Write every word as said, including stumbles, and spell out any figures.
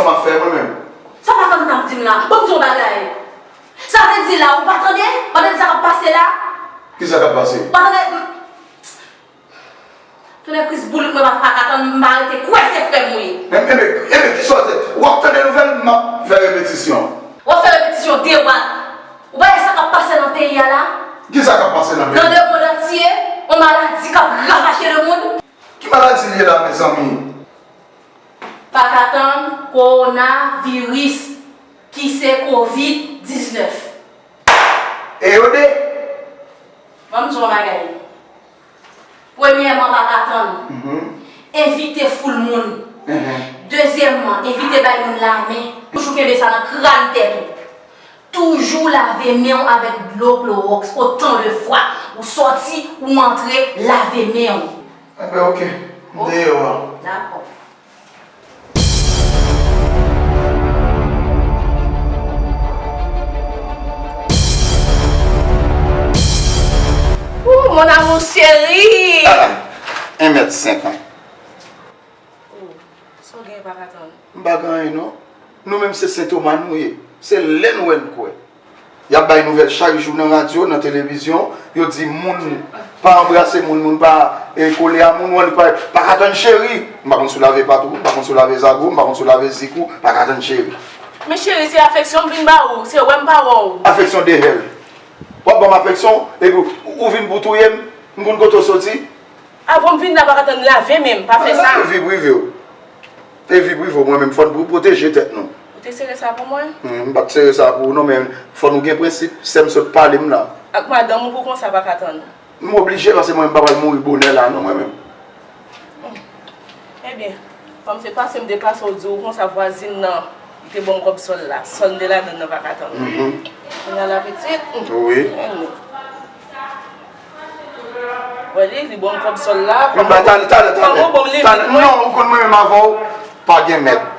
M ap fè mwen menm. Sa Paka Tann ap di m la? Ban m di w yon bagay. Sa vle di la, ou pa tande? Ou pa tande sa k ap pase la? Kisa k ap pase? Ou pa tande? Tonnè Kris boulik mwen pa ka tann, m pa rete kwè se frè m wi. Enben, enben, enben, kisa w te? W ap tande nouvèl, m ap fè repetisyon. W ap fè repetisyon de wat. Ou pa wè sa k ap pase nan peyi a la? Kisa k ap pase nan peyi a? Nan lemonn antye, yon maladi k ap ravaje lemonn. Ki maladi l ye la, mezanmi? Pa ka tann, kowonaviris, ki se kovid diznèf. E yo de? Ban m di w yon bagay. Premyèman, pa ka tann. Envite foul moun. Dezyèmman, evite bay moun lamen. Toujou kenbe sa nan kràn tèt ou. Toujou lave men w avèk dlo klowòks otan de fwa ou sòti, ou antre, lave men w. Enben, oke. M deyò a. Dakò. Ooh, mon amour chéri! En mèt senkant. Ooh, sa w genyen pa ka tann? M pa gen anyen non. Nou menm se sentoma nou ye. Se lè n wè n kwè. Y ap bay nouvèl chak jou nan radyo, nan televizyon, yo di moun pa anbrase moun, moun pa e, kole a moun, w annik pa, pa ka tann cheri. M pa konn si w lave pat ou, m pa konn si w lave zago, m pa konn si w lave zik ou, pa ka tann cheri. Men cheri, se afeksyon m vin ba ou, se wè m pa wè w. Afeksyon de hell. W ap ban m afeksyon, epi ou, ou vin pou touye m, m konn kote w soti. Avan m vin la, pa ka tann lave men m, pa fè sa. E vi prive w. E vi prive w, mwen menm, fò n pwoteje tèt nou. Ou te sere sa pou mwen? M pa t sere sa pou ou non, men fò nou gen prensip, sè m sot pale m la. Ak madanm ou pou konsa pa ka tann? M oblije, paske mwen menm m pa pral mouri bonè la non, mwen menm. Ebyen, kòm se pase m te pase w di w konsa vwazin nan, li te ban m kòb sòl la, sòl m te ladann nan pa ka tann. Kounye a la pitit. Wi. Wè li, li ban m kòb sòl la. Talè, talè, talè, talè. Non, ou konn mwen menm avè w, pa gen mèt.